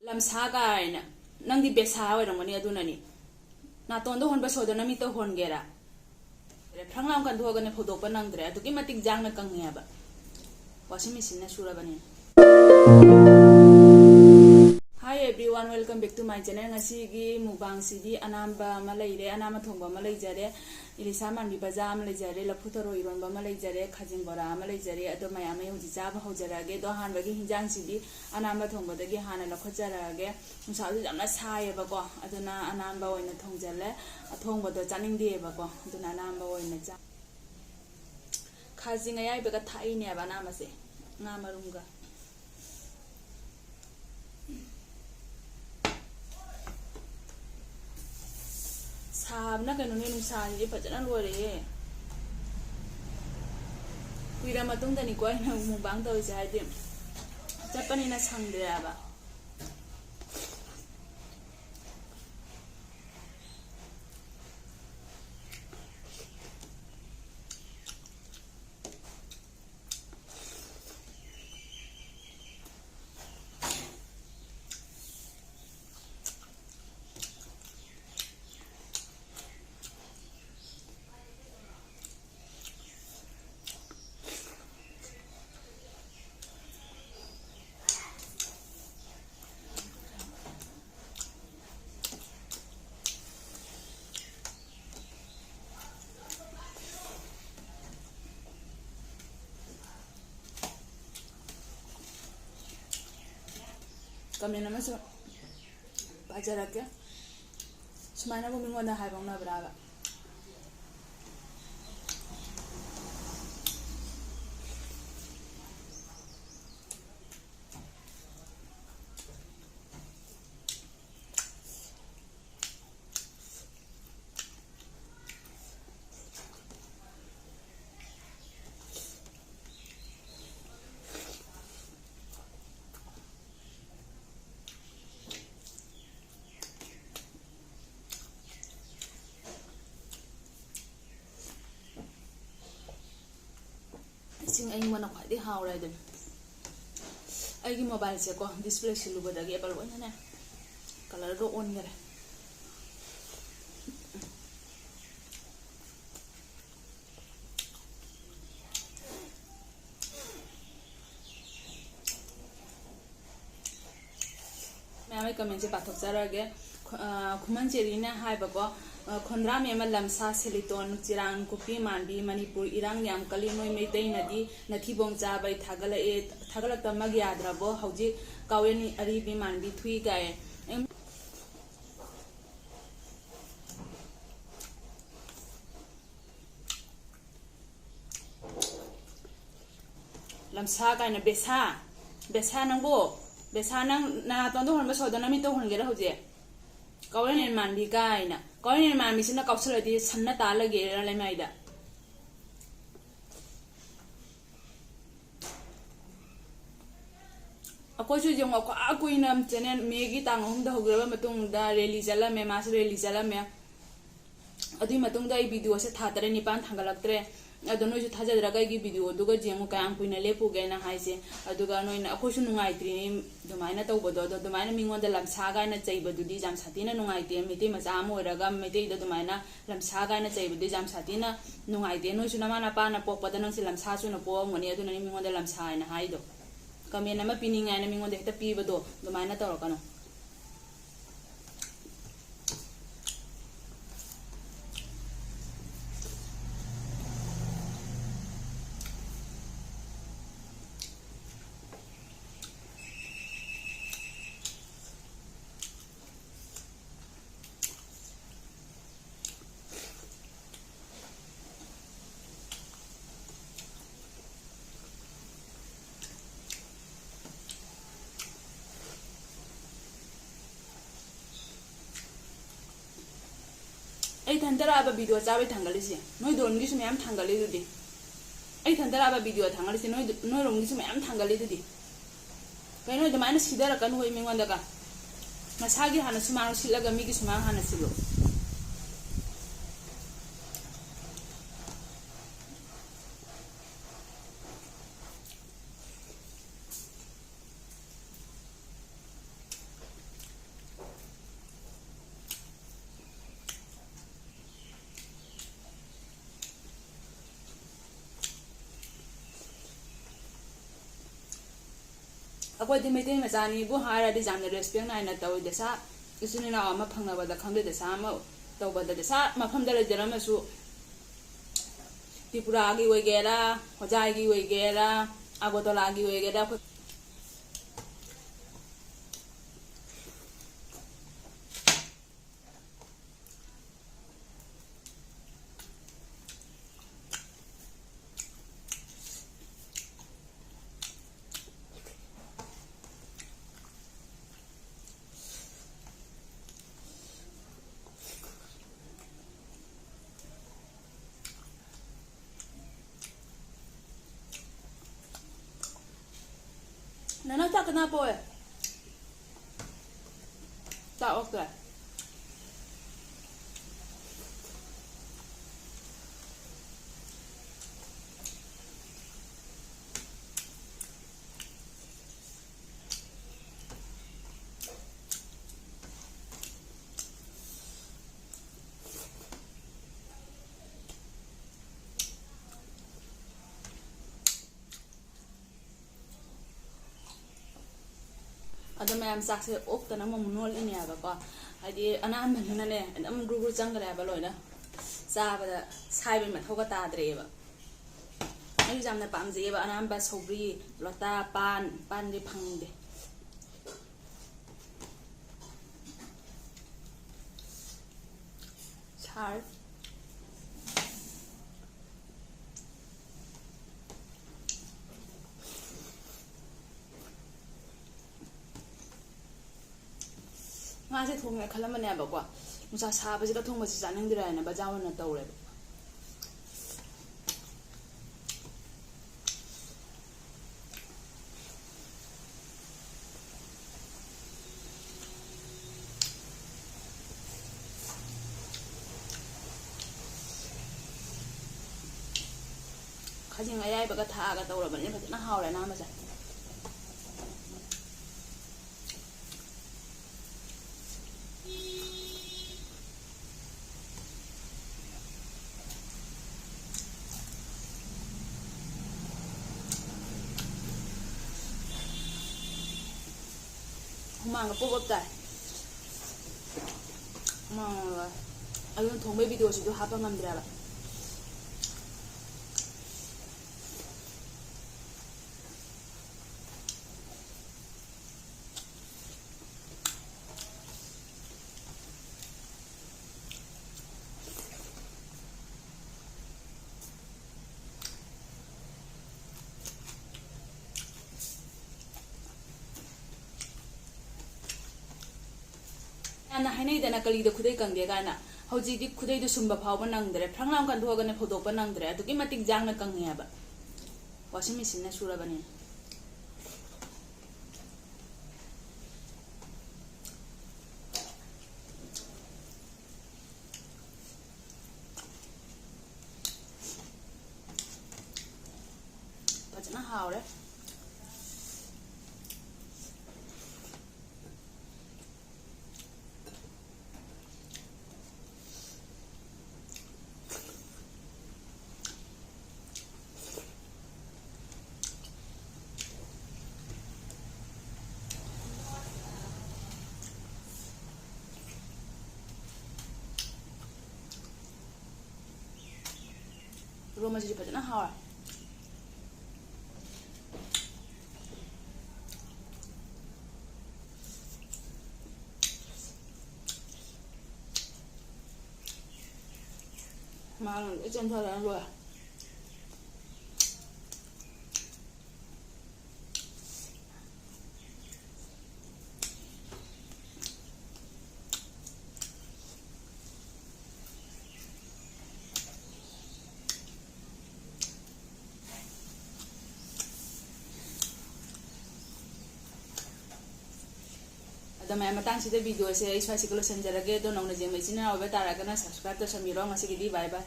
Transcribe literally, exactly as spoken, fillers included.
ꯂꯝꯁꯥ ꯀꯥꯏꯅ꯫ ꯅꯪꯗꯤ ꯕꯦꯁꯥ ꯑꯣꯏꯔꯝꯒꯅꯤ, ꯑꯗꯨꯅꯅꯤ꯫ ꯅꯥꯇꯣꯟꯗ ꯍꯣꯟꯕ ꯁꯣꯗꯣ ꯅꯃꯤꯠꯇ ꯍꯣꯟꯒꯦꯔꯥ? ꯐ꯭ꯔꯪ ꯂꯥꯎ ꯀꯟꯊꯣꯛꯑꯒꯅꯦ ꯐꯧꯗꯣꯛꯄ ꯅꯪꯗ꯭ꯔꯦ, ꯑꯗꯨꯛꯀꯤ ꯃꯇꯤꯛ ꯌꯥꯡꯅ ꯀꯪꯉꯦ ꯍꯥꯏꯕ꯫ Washing machine ꯅ ꯁꯨꯔꯕꯅꯤꯅ꯫ Hi everyone, welcome back to my channel. ꯉꯁꯤꯒꯤ mukbang ꯁꯤꯗꯤ ꯑꯅꯥꯝꯕ ꯑꯃ ꯂꯩꯔꯦ, ꯑꯅꯥꯝꯕ ꯊꯣꯡꯕ ꯑꯃ ꯂꯩꯖꯔꯦ, ꯏꯂꯤꯁꯥ ꯃꯥꯟꯕꯤ ꯕꯖꯥ ꯑꯃ ꯂꯩꯖꯔꯦ, ꯂꯐꯨ ꯊꯔꯣ ꯏꯔꯣꯟꯕ ꯑꯃ ꯂꯩꯖꯔꯦ, ꯈꯥꯖꯤꯡ ꯕꯣꯔꯥ ꯑꯃ ꯂꯩꯖꯔꯦ꯫ ꯑꯗꯣ ꯃꯌꯥꯝ ꯑꯩ ꯍꯧꯖꯤꯛ ꯆꯥꯕ ꯍꯧꯖꯔꯛꯑꯒꯦ꯫ ꯑꯗꯣ ꯑꯍꯥꯟꯕꯒꯤ ꯍꯤꯟꯖꯥꯡꯁꯤꯗꯤ ꯑꯅꯥꯝꯕ ꯊꯣꯡꯕꯗꯒꯤ ꯍꯥꯟꯅ ꯂꯧꯈꯠꯆꯔꯛꯑꯒꯦ꯫ ꯅꯨꯡꯁꯥꯁꯨ ꯌꯥꯝꯅ ꯁꯥꯏꯌꯦꯕꯀꯣ, ꯑꯗꯨꯅ ꯑꯅꯥꯝꯕ ꯑꯣꯏꯅ ꯊꯣꯡꯖꯜꯂꯦ꯫ ꯑꯊꯣꯡꯕꯗꯣ ꯆꯥꯅꯤꯡꯗꯦꯕꯀꯣ, ꯑꯗꯨꯅ ꯑꯅꯥꯝꯕ ꯑꯣꯏꯅ ꯆꯥ-, ꯈꯥꯖꯤꯡ ꯑꯌꯥꯏꯕꯒ ꯊꯥꯛꯏꯅꯦꯕ ꯑꯅꯥꯝꯕꯁꯦ, ꯉꯥ ꯃꯔꯨꯝꯒ꯫ ꯁꯥꯕꯅ ꯀꯩꯅꯣꯅꯦ, ꯅꯨꯡꯁꯥꯁꯤꯗꯤ ꯐꯖꯅ ꯂꯣꯏꯔꯦꯍꯦ꯫ ꯀꯨꯏꯔ ꯃꯇꯨꯡꯗꯅꯤꯀꯣ ꯑꯩꯅ mukbang ꯇꯧꯔꯤꯁꯦ, ꯍꯥꯏꯗꯤ ꯆꯠꯄꯅꯤꯅ ꯁꯪꯗ꯭ꯔꯦꯕ꯫ Comment ꯑꯃꯁꯨ ꯄꯥꯖꯔꯛꯀꯦ꯫ ꯁꯨꯃꯥꯏꯅꯕꯨ ꯃꯤꯉꯣꯟꯗ ꯍꯥꯏꯕ ꯍꯧꯅꯕ꯭ꯔꯥꯕ? ꯏꯁꯤꯡ ꯑꯏꯪꯕꯅ ꯈ꯭ꯋꯥꯏꯗꯒꯤ ꯍꯥꯎꯔꯦ ꯑꯗꯨꯅꯤ꯫ ꯑꯩꯒꯤ ꯃꯣꯕꯥꯏꯜꯁꯦꯀꯣ, ꯗꯤꯁꯄ꯭ꯂꯦ ꯁꯤꯜꯂꯨꯕꯗꯒꯤ ꯑꯦꯄꯜ ꯂꯣꯏꯅꯅꯦ ꯀꯂꯔꯗꯣ ꯑꯣꯟꯈꯔꯦ꯫ ꯃꯌꯥꯝ, ꯑꯩ ꯀꯃꯦꯟꯁꯦ ꯄꯥꯊꯣꯛꯆꯔꯛꯑꯒꯦ꯫ ꯈꯨ- ꯑ, ꯈꯨꯃꯟ ꯆꯦꯔꯤꯅ ꯍꯥꯏꯕꯀꯣ, ꯑ, ꯈꯣꯟꯗ꯭ꯔꯥꯝ ꯑꯃ ꯂꯝꯁꯥ ꯁꯦꯂꯤꯇꯣꯟ ꯆꯤꯔꯥꯡ ꯀꯨꯞꯄꯤ ꯃꯥꯟꯕꯤ ꯃꯅꯤꯄꯨꯔ ꯏꯔꯥꯡ ꯌꯥꯝ ꯀꯜꯂꯤ, ꯅꯣꯏ ꯃꯩꯇꯩꯅꯗꯤ ꯅꯊꯤꯕꯣꯡ ꯆꯥꯕꯩ ꯊꯥꯒꯠꯂꯛꯑꯦ, ꯊꯥꯒꯠꯂꯛꯇꯃꯛ ꯌꯥꯗ꯭ꯔꯕꯣ ꯍꯧꯖꯤꯛ ꯀꯥꯎꯋꯦꯟ ꯑꯔꯤꯕꯤ ꯃꯥꯟꯕꯤ ꯊꯨꯏ ꯀꯥꯏ꯫ ꯑꯩ ꯂꯝꯁꯥ ꯀꯥꯏꯅ, ꯕꯦꯁꯥ, ꯕꯦꯁꯥ ꯅꯪꯕꯨ, ꯕꯦꯁꯥ ꯅꯪ ꯅꯥꯇꯣꯟꯗ ꯍꯣꯟꯕ ꯁꯣꯗꯣ ꯅꯃꯤꯠꯇ ꯍꯣꯟꯒꯦꯔꯥ ꯍꯧꯖꯤꯛ? ꯀꯥꯎꯔꯦꯟ ꯃꯥꯟꯕꯤ ꯀꯥꯏꯅ, ꯀꯥꯎꯔꯦꯟ ꯃꯥꯟꯕꯤꯁꯤꯅ ꯀꯥꯎꯁꯜꯂꯗꯤ ꯁꯝꯅ ꯇꯥ ꯂꯩꯒꯦꯔꯥ ꯂꯩꯃꯥꯏꯗ? ꯑꯩꯈꯣꯏꯁꯨ ꯌꯦꯡꯉꯣ, ꯀꯨꯏ ꯀꯨꯏꯅ ꯆꯦꯅꯦꯜ ꯃꯦꯒꯤ ꯇꯥꯡ ꯑꯍꯨꯝꯗ ꯍꯧꯈ꯭ꯔꯕ ꯃꯇꯨꯡꯗ ꯔꯦꯂꯤ ꯆꯠꯂꯝꯃꯦ, ꯃꯥꯁꯨ ꯔꯦꯂꯤ ꯆꯠꯂꯝꯃꯦ꯫ ꯑꯗꯨꯒꯤ ꯃꯇꯨꯡꯗ ꯑꯩ ꯚꯤꯗꯤꯑꯣꯁꯦ ꯊꯥ ꯇꯔꯦꯠ ꯅꯤꯄꯥꯟ ꯊꯥꯡꯒꯠꯂꯛꯇ꯭ꯔꯦ꯫ ꯑꯗꯣ ꯅꯣꯏꯁꯨ ꯊꯥꯖꯗ꯭ꯔꯒ ꯑꯩꯒꯤ ꯚꯤꯗꯤꯑꯣꯗꯨꯒ ꯌꯦꯡꯉꯨ, ꯀꯌꯥꯝ ꯀꯨꯏꯅ ꯂꯦꯞꯄꯨꯒꯦꯅ ꯍꯥꯏꯁꯦ꯫ ꯑꯗꯨꯒ ꯅꯣꯏꯅ, ꯑꯩꯈꯣꯏꯁꯨ ꯅꯨꯡꯉꯥꯏꯇ꯭ꯔꯤꯅꯤ ꯑꯗꯨꯃꯥꯏꯅ ꯇꯧꯕꯗꯣ꯫ ꯑꯗꯣ ꯑꯗꯨꯃꯥꯏꯅ ꯃꯤꯉꯣꯟꯗ ꯂꯝꯁꯥ ꯀꯥꯏꯅ ꯆꯩꯕꯗꯨꯗꯤ ꯌꯥꯝ ꯁꯥꯊꯤꯅ ꯅꯨꯡꯉꯥꯏꯇꯦ꯫ ꯃꯩꯇꯩ ꯃꯆꯥ ꯑꯃ ꯑꯣꯏꯔꯒ ꯃꯩꯇꯩꯗ ꯑꯗꯨꯃꯥꯏꯅ ꯂꯝꯁꯥ ꯀꯥꯏꯅ ꯆꯩꯕꯗꯨꯗꯤ ꯌꯥꯝ ꯁꯥꯊꯤꯅ ꯅꯨꯡꯉꯥꯏꯇꯦ꯫ ꯅꯣꯏꯁꯨ ꯅꯃꯥ ꯅꯄꯥꯅ ꯄꯣꯛꯄꯗ ꯅꯪꯁꯦ ꯂꯝꯁꯥꯁꯨꯅ ꯄꯣꯛꯑꯝꯒꯅꯤ, ꯑꯗꯨꯅꯅꯤ ꯃꯤꯉꯣꯟꯗ ꯂꯝꯁꯥ ꯍꯥꯏꯅ ꯍꯥꯏꯗꯣ꯫ ꯀꯃꯦꯟ ꯑꯃ ꯄꯤꯅꯤꯡꯉꯦ ꯍꯥꯏꯅ ꯃꯤꯉꯣꯟꯗ ꯍꯦꯛꯇ ꯄꯤꯕꯗꯣ ꯑꯗꯨꯃꯥꯏꯅ ꯇꯧꯔꯛꯀꯅꯨ꯫ ꯑꯩ ꯏꯊꯟꯇꯔꯕ ꯚꯤꯗꯤꯑꯣ ꯆꯥꯕꯩ ꯊꯥꯡꯒꯠꯂꯤꯁꯦ? ꯅꯣꯏ ꯗꯣꯟꯒꯤꯁꯨ ꯃꯌꯥꯝ ꯊꯥꯡꯒꯠꯂꯤꯗꯨꯗꯤ꯫ ꯑꯩ ꯏꯊꯟꯇꯔꯕ ꯚꯤꯗꯤꯑꯣ ꯊꯥꯡꯒꯠꯂꯤꯁꯦ? ꯅꯣꯏ, ꯅꯣꯏꯔꯣꯝꯒꯤꯁꯨ ꯃꯌꯥꯝ ꯊꯥꯡꯒꯠꯂꯤꯗꯨꯗꯤ꯫ ꯀꯩꯅꯣ ꯑꯗꯨꯃꯥꯏꯅ ꯁꯤꯊꯔꯛꯀꯅꯨ ꯍꯣꯏ ꯃꯤꯉꯣꯟꯗꯒ꯫ ꯅꯁꯥꯒꯤ ꯍꯥꯟꯅ ꯁꯨꯃꯥꯡ ꯁꯤꯠꯂꯒ ꯃꯤꯒꯤ ꯁꯨꯃꯥꯡ ꯍꯥꯟꯅ ꯁꯤꯠꯂꯨ꯫ ꯑꯩꯈꯣꯏꯗꯤ ꯃꯩꯇꯩ ꯃꯆꯥꯅꯤꯕꯨ ꯍꯥꯏꯔꯗꯤ ꯌꯥꯝꯅ respect ꯅꯥꯏꯅ ꯇꯧꯏ꯫ ꯗꯁꯥ ꯏꯆꯤꯟ ꯏꯅꯥꯎ ꯑꯃ ꯐꯪꯅꯕꯗ ꯈꯪꯗꯦ, ꯗꯁꯥ ꯑꯃ ꯇꯧꯕꯗ, ꯗꯁꯥ ꯃꯐꯝꯗ ꯂꯩꯖꯔꯝꯃꯁꯨ, ꯇ꯭ꯔꯤꯄꯨꯔꯥꯒꯤ ꯑꯣꯏꯒꯦꯔꯥ, ꯍꯣꯖꯥꯏꯒꯤ ꯑꯣꯏꯒꯦꯔꯥ, ꯑꯒꯣꯇꯣꯂꯥꯒꯤ ꯑꯣꯏꯒꯦꯔꯥ, ꯑꯩꯈꯣꯏ ꯅꯅꯥꯎ ꯆꯥꯛ ꯀꯅꯥ ꯄꯣꯛꯑꯦ? ꯆꯥꯛ ꯑꯣꯛꯇ꯭ꯔꯦ꯫ ꯑꯗꯣ ꯃꯌꯥꯝ, ꯆꯥꯛꯁꯦ ꯑꯣꯛꯇꯅ ꯑꯃꯃꯨꯛ ꯅꯣꯜꯂꯤꯅꯦꯕꯀꯣ꯫ ꯍꯥꯏꯗꯤ ꯑꯅꯥꯟꯕꯅꯤꯅꯅꯦ, ꯑꯗꯨꯝ ꯒ꯭ꯔꯨ ꯒ꯭ꯔꯨ ꯆꯪꯈ꯭ꯔꯦꯕ ꯂꯣꯏꯅ꯫ ꯆꯥꯕꯗ ꯁꯥꯏꯕꯩ ꯃꯊꯧꯒ ꯇꯥꯗ꯭ꯔꯦꯕ꯫ ꯑꯩꯁꯨ ꯌꯥꯝꯅ ꯄꯥꯝꯖꯩꯑꯕ ꯑꯅꯥꯟꯕ ꯁꯧꯒ꯭ꯔꯤ, ꯂꯣꯇꯥ, ꯄꯥꯟ, ꯄꯥꯟꯗꯤ ꯐꯪꯗꯦ꯫ ꯁꯥꯔꯦ꯫ ꯉꯥꯁꯦ ꯊꯣꯡꯉꯦ ꯈꯜꯂꯝꯕꯅꯦꯕꯀꯣ, ꯅꯨꯡꯁꯥ ꯁꯥꯕꯁꯤꯗ ꯊꯣꯡꯕꯁꯤ ꯆꯥꯅꯤꯡꯗ꯭ꯔꯦ ꯍꯥꯏꯅ ꯕꯖꯥꯔ ꯑꯣꯏꯅ ꯇꯧꯔꯦꯕ꯫ ꯈꯥꯖꯤꯡ ꯑꯌꯥꯏꯕꯒ ꯊꯥꯛꯑꯒ ꯇꯧꯔꯕꯅꯤꯅ ꯐꯖꯅ ꯍꯥꯎꯔꯦ ꯑꯅꯥꯟꯕꯁꯦ꯫ ꯍꯨꯃꯥꯡꯒ ꯄꯣꯞ ꯄꯣꯞ ꯇꯥꯏ꯫ ꯍꯨꯃꯥꯡꯒ꯫ ꯑꯗꯨꯅ ꯊꯣꯡꯕꯩ ꯚꯤꯗꯤꯑꯣꯁꯤꯁꯨ ꯍꯥꯞꯄ ꯉꯝꯗ꯭ꯔꯦꯕ꯫ ꯌꯥꯝꯅ ꯍꯥꯏꯅꯩꯗꯅ, ꯀꯂꯤꯗ ꯈꯨꯗꯩ ꯀꯪꯗꯦ ꯀꯥꯏꯅ꯫ ꯍꯧꯖꯤꯛꯇꯤ ꯈꯨꯗꯩꯗꯨ ꯁꯨꯝꯕ ꯐꯥꯎꯕ ꯅꯪꯗ꯭ꯔꯦ, ꯐ꯭ꯔꯪ ꯂꯥꯎ ꯀꯟꯊꯣꯛꯑꯒꯅꯦ ꯐꯧꯗꯣꯛꯄ ꯅꯪꯗ꯭ꯔꯦ, ꯑꯗꯨꯛꯀꯤ ꯃꯇꯤꯛ ꯌꯥꯡꯅ ꯀꯪꯉꯦ ꯍꯥꯏꯕ꯫ ꯋꯥꯁꯤꯡ ꯃꯦꯆꯤꯟꯅ ꯁꯨꯔꯕꯅꯤꯅ꯫ ꯐꯖꯅ ꯍꯥꯎꯔꯦ꯫ ꯏꯔꯣꯝꯕꯁꯤꯁꯨ ꯐꯖꯅ ꯍꯥꯎꯔꯦ꯫ ꯃꯥꯅ ꯂꯣꯏ ꯆꯦꯟꯊꯣꯔꯛꯑ ꯂꯣꯏꯔꯦ꯫ ꯑꯗꯣ ꯃꯌꯥꯝ, ꯃꯇꯥꯡꯁꯤꯗ ꯚꯤꯗꯤꯑꯣꯁꯦ ꯑꯩ ꯁ꯭ꯋꯥꯏꯁꯤꯒ ꯂꯣꯏꯁꯤꯟꯖꯔꯒꯦ꯫ ꯑꯗꯣ ꯅꯧꯅ ꯌꯦꯡꯕ ꯏꯆꯤꯟ ꯏꯅꯥꯎ ꯑꯣꯏꯕ ꯇꯥꯔꯒꯅ subscribe ꯇꯧꯁꯟꯕꯤꯔꯣ꯫ ꯉꯁꯤꯒꯤꯗꯤ bye bye꯫